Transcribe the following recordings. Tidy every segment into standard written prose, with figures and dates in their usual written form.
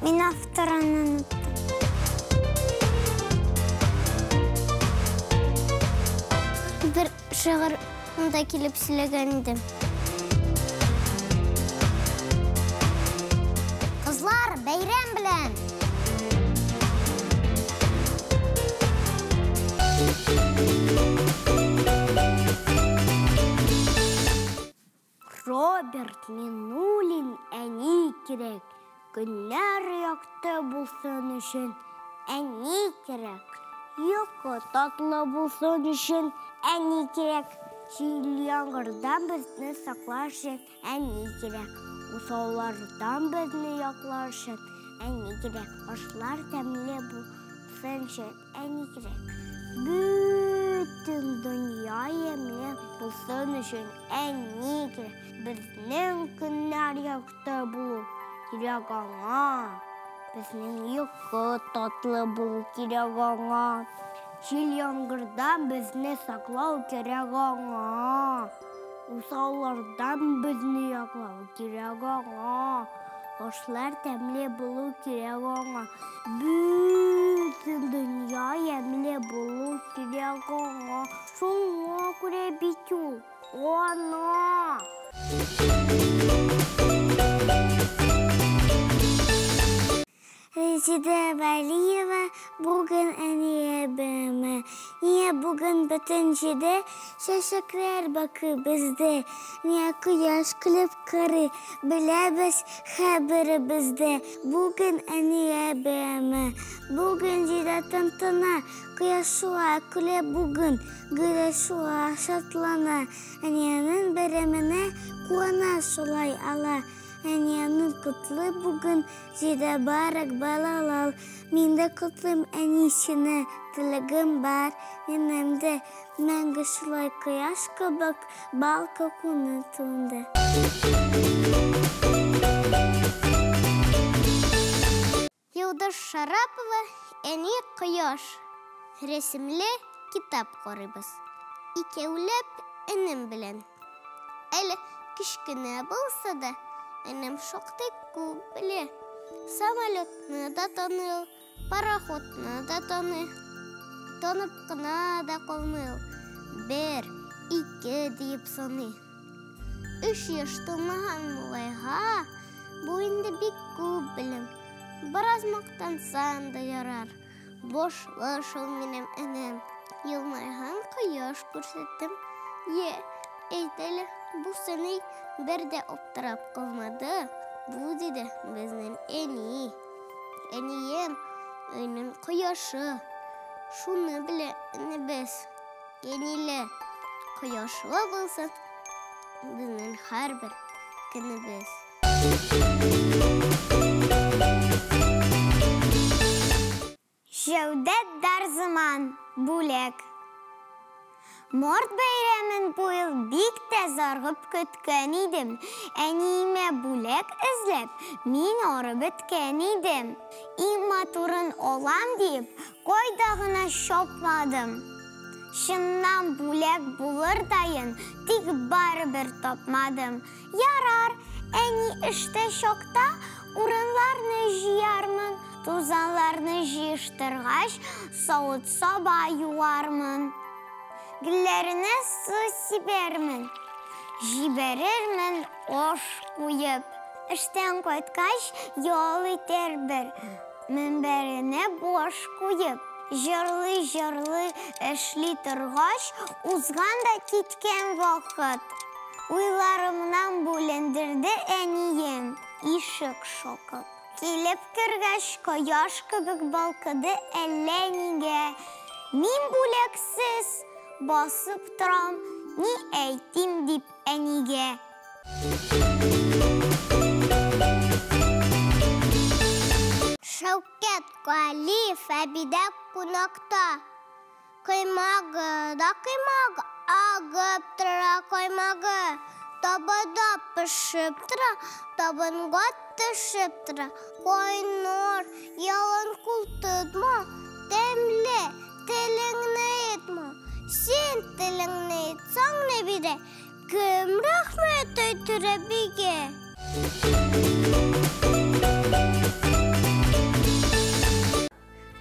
Мин авторын оныттым. Бер шигырь монда килеп сөйләгән идем. Кызлар, бәйрәм белән! Роберт Миннуллин әни кирәк. Көннәр якты булсын өчен әни кирәк. Йокы татлы булсын өчен әни кирәк. Җил яңгырдан безне саклар өчен әни кирәк. Усаллардан безне яклар өчен әни кирәк. Ашлар тәмле булсын өчен әни кирәк. Бөтен дөнья ямьле булсын өчен әни кирәк. Безнең көннәр якты булу кирәк аңа. Безнең йокы татлы булу кирәк аңа. Җил яңгырдан безне саклау кирәк аңа. Усаллардан безне яклау кирәк аңа. Ашлар тәмле булу кирәк аңа. Бөтен дөнья ямьле булу кирәк аңа. Шуңа күрә бит ул ана. Резеда Вәлиева бүген әниә бәме. Ния бүген бөтен җирдә чәчәкләр бакы бездә. Ния кояш көлеп карый, беләбез хәбәребездә. Бүген әниә бәме. Бүген җирдә тантана, кояш шуа көлә бүген, гөлә шуа шатлана. Әниянең бәйрәменә куана шулай ала. Әниянең котлы бүген, җирдә барак балалар. Мин дә котлыйм әнисене, теләгем бар. Минем дә мәңге шулай кояш кебек балкып күңел турында. Йолдыз Шарапова Әни кояш рәсемле китап карыйбыз. Икәүләп энем белән. Әле кечкенә булса да, энем шактый күп белә. Самолетны да таный ул, пароходны да таный. Танып кына да калмый ул, бер, ике диеп саный. Өч яшь тулмаган малайга бу инде бик күп белем. Бераз мактансам да ярар. Башлы шул минем энем. Елмайган кояш күрсәттем. Йә, әйт әле, бусы ни? Бер дә аптырап калмады. Бу, диде, безнең әни. Әнием, өйнең кояшы. Шуны белә энебез. Әниле, кояшлы булсын безнең һәрбер көнебез. Җәүдәт Дарзыман, бүләк. Март бәйрәмен бу ел бик тә зарыгып көткән идем. Әниемә бүләк эзләп, мин арып беткән идем. Иң матурын алам диеп, кайда гына чапмадым. Чыннан бүләк булырдаен, тик барыбер тапмадым. Ярар, әни эштә чакта урыннарны җыярмын, тузаннарны җыештыргач, савыт-саба юармын. Гөлләренә су сибәрмен, җибәрермен аш куеп. Эштән кайткач, ял итәрбер, мөнбәренә баш куеп. Җырлый-җырлый эшли торгач, узган да киткән вакыт. Уйларымнан бүлендерде әнием, ишек шакып. Килеп кергәч, кояш кебек балкыды әллә нигә. Мин бүләксез басып торам, ни әйтим дип әнигә. Шәүкәт Галиев әбидә кунакта. Коймагы да коймак, агып тора коймагы. Табада пешеп тора, табынга төшеп тора. Кайнар, ялын кул тотма, тәмле, телеңне Телеңне әйтсәң ни бирә? Кем рәхмәт әйтер әбигә?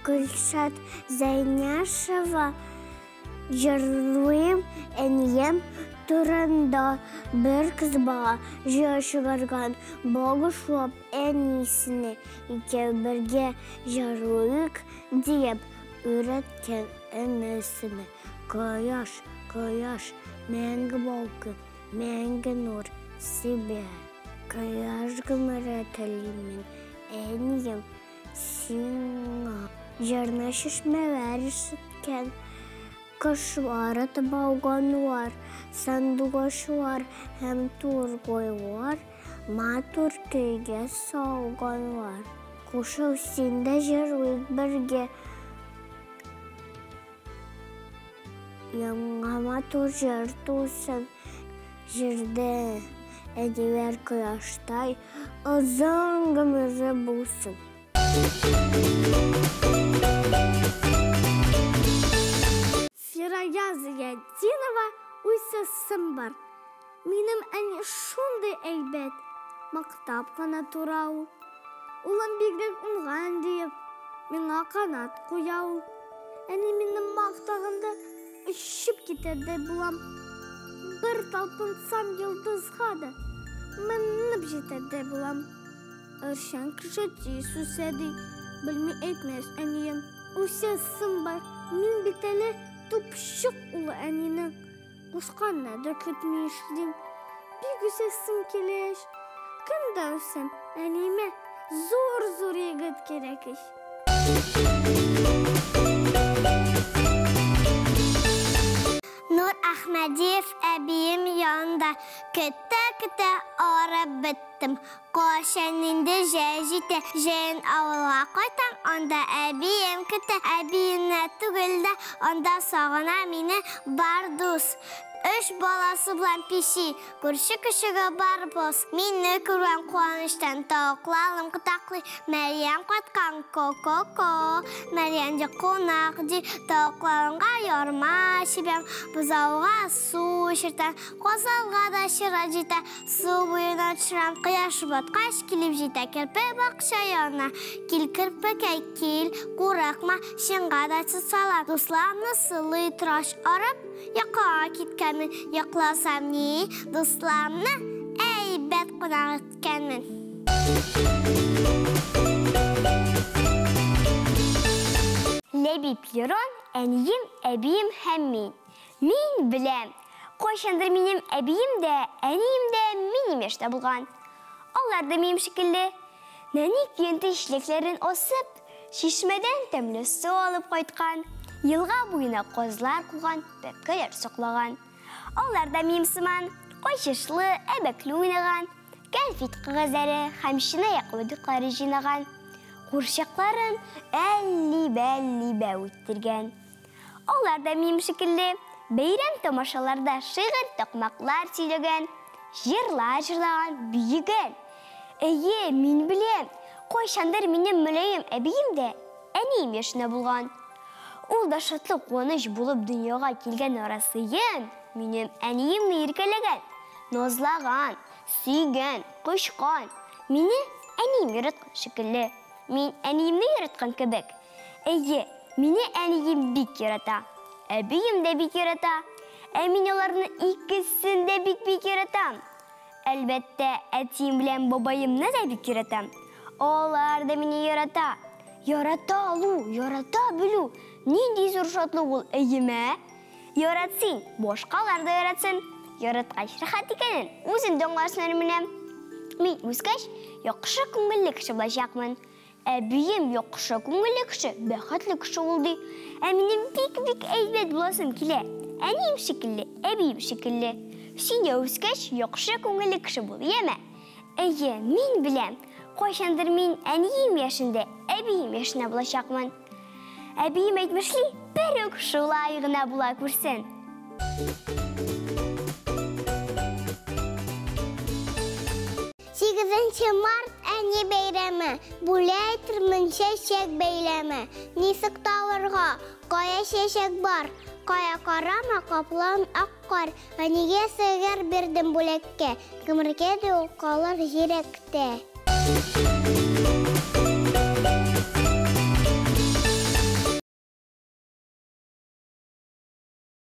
Гөлшат Зәйнәшева җырлыйм әнием турында. Бер кыз бала җыр чыгарган, багышлап әнисенә. Икәү бергә җырлыйк диеп өйрәткән энесенә. Кояш, кояш, мәңге балкы, мәңге нур сибә. Кояш гомере телим мин, әнием, сиңа. Җырны чишмәләр ишеткән, кошлар атып алганнар, сандугачлар һәм тургайлар матур көйгә салганнар. Кушыл син дә җырлыйк бергә. Яңа матур җыр тусын. Җирдә әниләр кояштай озын гомере булсын. Фирая Зыятдинова үсәсем бар. Минем әни шундый әйбәт, мактап кына тора ул. Улым бигрәк уңган диеп, миңа канат куя ул. Әни мине мактаганда очып китәрдәй булам. Бер талпынсам йолдызга да менеп җитәрдәй булам. Өршән кеше тиз үсә ди, белми әйтмәс әнием. Үсәсем бар, мин бит әле тупчык улы әнинең. Кушканны да көтми эшлим. Бик үсәсем килә ич. Көн дә үссәм, әниемә зур-зур егет кирәк ич. Нур Әхмәдиев әбием янында көтә-көтә арып беттем. Кайчан инде җәй җитә, җәен авылга кайтам, анда әбием көтә. Әбиемне түгел дә, анда сагына мине бар дус. Өч баласы белән песи, күрше көчеге Барбос. Мине күргән куаныштан тавыкларым кытаклый. Мәрьям кайткан ко-ко-ко. Мәрьям ди кунак ди, тавыкларымга ярма сибәм, бозауга су эчертәм, казанга да чират җитә, су буена төшерәм. Кояш баткач килеп җитә керпе бакча янына. Кил керпекәй, кил, курыкма, сиңа да сөт салам. Дусларымны сылый торгач арып, йокыга киткәнмен. Йокласам ни, дусларымны әйбәт кунак иткәнмен. Ләбиб Лерон, әнием, әбием һәм мин. Мин беләм, кайчандыр минем әбием дә, әнием дә минем яшьтә булган. Алар да минем шикелле. Нәни көянтә чиләкләрен асып, чишмәдән тәмле су алып кайткан, елга буена казлар куган, бәбкәләр саклаган. Алар да минем сыман, кайчышлы, әбәкле уйнаган, кәнфит кәгазьләре һәм чынаяк вадыклары җыйнаган, курчакларын әлли-бәлли-бәү иттергән. Алар да минем шикелле бәйрәм тамашаларда шигырь такмаклар сөйләгән, җырлар җырлаган, биегән. Әйе, мин беләм, кайчандыр минем мөлаем әбием дә әнием яшенә булган. Ул да шатлык куаныч булып дөньяга килгән нарасыен минем әниемне иркәләгән, назлаган, сөйгән, кочкан. Мине әнием яраткан шикелле. Мин әниемне яраткан кебек. Әйе, мине әнием бик ярата. Әбием дә бик ярата. Ә мин аларны икесен дә бик-бик яратам. Әлбәттә, әтием белән бабаемны да бик яратам. Алар да мине ярата. Ярата алу, ярата белү. Нинди зур шатлык ул, әйеме? Ярат син, башкалар да яратсын. Яраткач рәхәт икәнен үзең дә аңларсың әле менә. Мин үскәч, яхшы күңелле кеше булачакмын. Әбием яхшы күңелле кеше, бәхетле кеше ул ди. Ә минем бик-бик әйбәт буласым килә. Әнием шикелле, әбием шикелле. Син дә үскәч, яхшы күңелле кеше бул, яме? Әйе, мин беләм. Кайчандыр мин әнием яшендә, әбием яшенә булачакмын. Әбием әйтмешли, бер үк шулай гына була күрсен. Сигезенче март әни бәйрәме, бүләк әйтермен чәчәк бәйләме. Нисек табырга, кая чәчәк бар? Кая карама, каплан ак кар. Әнигә сыер бирдем бүләккә, Гомергә дә ул калыр йөрәктә.